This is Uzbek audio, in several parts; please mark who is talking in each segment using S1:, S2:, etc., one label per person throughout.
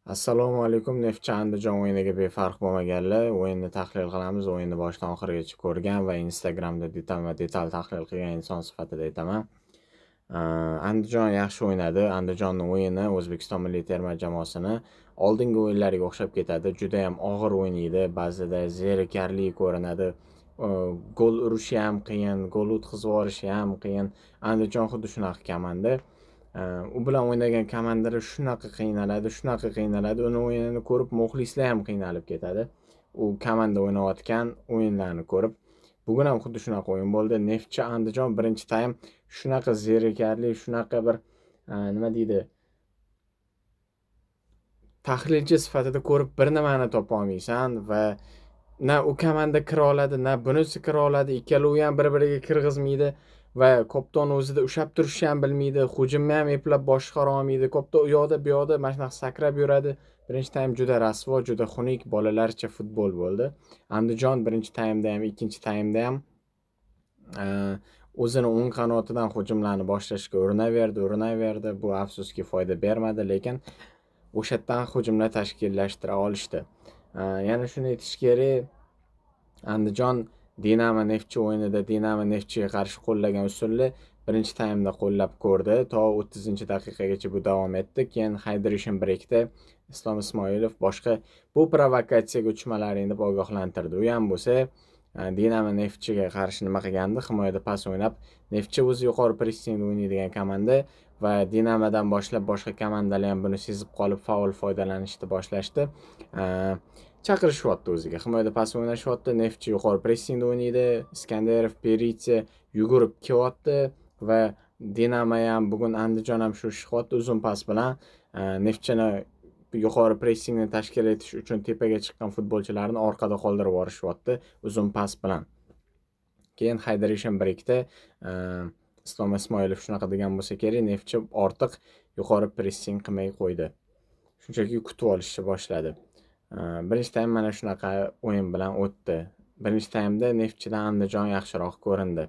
S1: Assalomu alaykum. Neftchi Andijon o'yiniga befarq bo'lmaganlar, o'yinni tahlil qilamiz. O'yinni boshdan oxirigacha ko'rgan va Instagramda detalma-detal tahlil qilgan inson sifatida aytaman. Andijon yaxshi o'ynadi. Andijonning o'yini O'zbekiston milliy terma jamoasini oldingi o'yinlariga o'xshab ketadi. Juda ham og'ir o'ynaydi, ba'zida zerikarli ko'rinadi. Gol urishi ham qiyin, gol o'tkazib yuborishi ham qiyin. Andijon xuddi shunaqa komanda. U bilan o'ynagan komandalar shunaqa qiynaladi, shunaqa qiynaladi. Uni o'yinini ko'rib muxlislar ham qiynalib ketadi. U komanda o'ynayotgan o'yinlarni ko'rib. Bugun ham xuddi shunaqa o'yin bo'ldi. Neftchi Andijon birinchi taym shunaqa zerikarli, shunaqa bir nima deydi, tahlilchi sifatida ko'rib bir nimani topa olmaysan va na u komanda kira oladi, na bunisi kira oladi. Ikkalovi ham bir-biriga kirgizmaydi va koptoni o'zida ushlab turishni ham bilmaydi, hujumni ham eplab boshqara olmaydi. Kopton u yoqda, bu yoqda mana shunaqa sakrab yuradi. Birinchi taym juda rasvo, juda xunuk bolalarcha futbol bo'ldi. Andijon birinchi taymda ham, ikkinchi taymda ham o'zini o'ng qanotidan hujumlarni boshlashga urinaverdi, urinaverdi. Bu afsuski foyda bermadi, lekin o'sha yerdan hujumlar tashkillashtira olishdi. Yana shuni aytish kerak, Andijon Dinamo Neftchi o'yinida Dinamo Neftchiga qarshi qo'llagan usulni birinchi taymda qo'llab ko'rdi. To 30-daqiqagacha bu davom etdi. Keyin hydration breakda Islom Ismoilov boshqa bu provokatsiyaga uchmalaring deb ogohlantirdi. U ham bo'lsa Dinamo Neftchiga qarshi nima qilgandi? Himoyada pas o'ynab, Neftchi o'zi yuqori pressingda o'ynaydigan komanda va Dinamodan boshlab boshqa komandalar ham buni sezib qolib faol foydalanishni boshlashdi. Chaqirishyapti o'ziga. Himoyada pas o'ynashyapti. Neftchi yuqori pressingda o'ynaydi. Iskandarov, Perica yugurib kelyapti va Dinamo ham bugun Andijon ham shu ishni qilyapti uzun pas bilan. Neftchini yuqori pressingni tashkil etish uchun tepaga chiqqan futbolchilarni orqada qoldirib yuborishyapti uzun pas bilan. Keyin hydration breakda Islom Ismoilov shunaqa degan bo'lsa kerak, Neftchi ortiq yuqori pressing qilmay qo'ydi. Shunchaki kutib olishni boshladi. Birinchi taym mana shunaqa o'yin bilan o'tdi. Birinchi taymda Neftchidan Andijon yaxshiroq ko'rindi.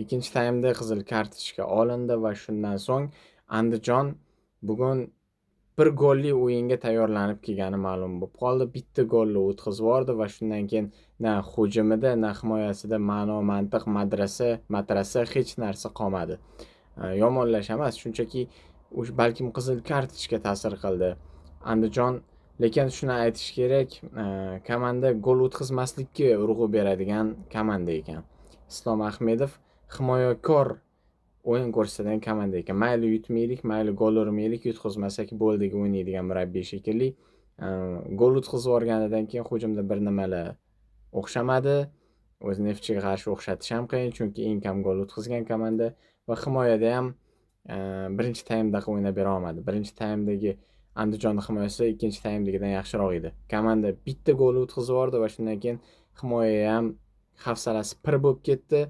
S1: Ikkinchi taymda qizil kartochka olindi va shundan so'ng Andijon bugun bir golli o'yinga tayyorlanib kelgani ma'lum bo'lib qoldi. Bitta golni o'tkazib yubordi va shundan keyin na hujumida, na himoyasida ma'no, mantiq, madrasa, matrasa hech narsa qolmadi. Yomonlash emas, shunchaki o'sha balkim qizil kartochka ta'sir qildi. Andijon, lekin shuni aytish kerak, komanda gol o'tkazmaslikka urg'u beradigan komanda ekan. Islom Ahmedov himoyakor o'yin ko'rsatadigan komanda ekan. Mayli yutmaylik, mayli gol urmaylik, yutqizmasak bo'ldiga o'ynaydigan murabbiy shekilli. Gol o'tkazib yuborganidan keyin hujumda bir nimalar o'xshamadi. O'zi Neftchiga qarshi o'xshatish ham qiyin, chunki eng kam gol o'tkazgan komanda va himoyada ham birinchi taymdaqa o'ynab bera olmadi. Birinchi taymdagi Andijonning himoyasi ikkinchi taymdagidan yaxshiroq edi. Komanda bitta gol o'tkazib yubordi va shundan keyin himoya ham hafsalasi pir bo'lib ketdi.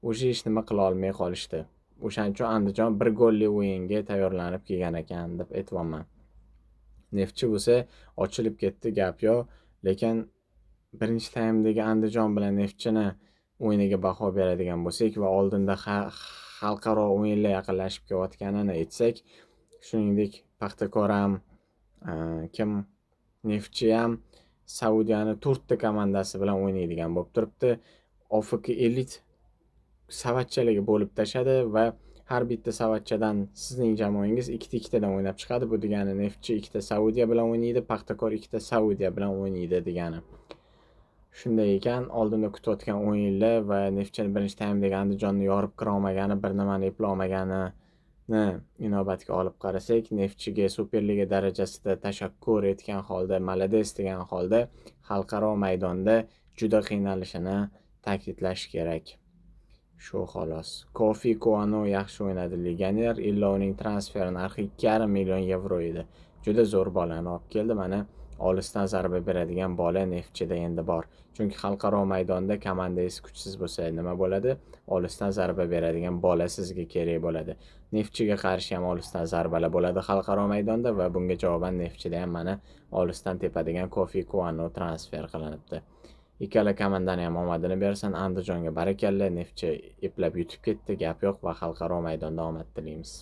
S1: O'sha hech nima qila olmay qolishdi. O'shaning uchun Andijon bir golli o'yinga tayyorlanib kelgan ekan deb aytyapman. Neftchi bo'lsa ochilib ketdi, gap yo'q, lekin birinchi taymdagi Andijon bilan Neftchini o'yiniga baho beradigan bo'lsak va oldinda xalqaro o'yinlar yaqinlashib kelayotganini aytsak, shuningdek Paxtakor ham, kim Neftchi ham Saudiyani 4 ta komandasi bilan o'ynaydigan bo'lib turibdi. OFK Elit savatchalarga bo'lib tashadi va har bitta savatchadan sizning jamoangiz ikkita-ikkitadan o'ynab chiqadi. Bu degani Neftchi ikkita Saudiya bilan o'ynaydi, Paxtakor ikkita Saudiya bilan o'ynaydi degani. Shunday ekan, oldinda kutayotgan o'yinlar va Neftchini birinchi taymdagi Andijonni yorib kira olmagani, bir nimani eplay olmaganini inobatga olib qarasak, Neftchiga Superliga darajasida tashakkur etgan holda, malades degan holda xalqaro maydonda juda qiynalishini ta'kidlash kerak. Shu xolos. Kofi Kuano yaxshi o'ynadi legioner. Illo uning transfer narxi 2,5 million yevro edi. Juda zo'r bolani olib keldi. Mana olisdan zarba beradigan bola Neftchida endi bor. Chunki xalqaro maydonda komandangiz kuchsiz bo'lsa nima bo'ladi? Olisdan zarba beradigan bola sizga kerak bo'ladi. Neftchiga qarshi ham olisdan zarbalar bo'ladi xalqaro maydonda va bunga javoban Neftchida ham mana olisdan tepadigan Kofi Kuano transfer qilinibdi. Ikkala komandani ham omadini bersin. Andijonga barakalla, Neftchi eplab yutib ketdi, gap yo'q va xalqaro maydonda omad tilaymiz.